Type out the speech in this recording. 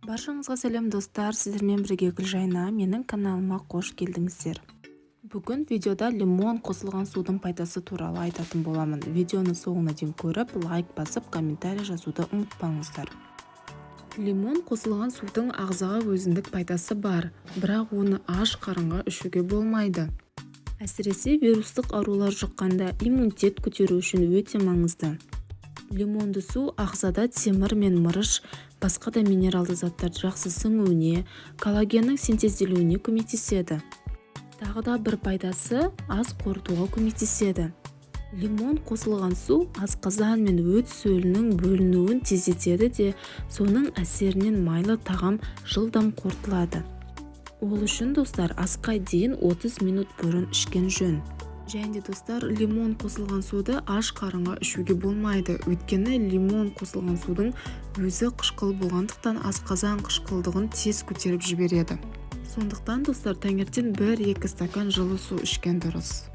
Баршаңызға сәлем, достар! Сіздермен бірге Гүлжайна. Менің каналыма қош келдіңіздер! Бүгін видеода лимон қосылған судың пайдасы туралы айтатын боламын. Видеоны соңына дейін көріп, лайк басып, комментарий жазуды ұмытпаңыздар. Лимон қосылған судың ағзаға өзіндік пайдасы бар, бірақ оны аш қарынға ішуге болмайды. Әсіресе вирустық аурулар жұққанда иммунитет көтеру үшін өте маңызды. Лимонды су ағзада темір мен мырыш, басқа да минералды заттардың жақсы сіңуіне, коллагеннің синтезделуіне көмектеседі. Тағы да бір пайдасы – ас қорытуға көмектеседі. Лимон қосылған су асқазан мен өт сөлінің бөлінуін тездетеді де, соның әсерінен майлы тағам жылдам қорытылады. Ол үшін, достар, асқа дейін 30 минут бұрын ішкен жөн. Және де, достар, лимон қосылған суды аш қарынға ішуге болмайды, өйткені лимон қосылған судың өзі қышқыл болғандықтан, асқазан қышқылдығын тез көтеріп жібереді. Сондықтан, достар, таңертең 1-2 стакан жылы су ішкен дұрыс.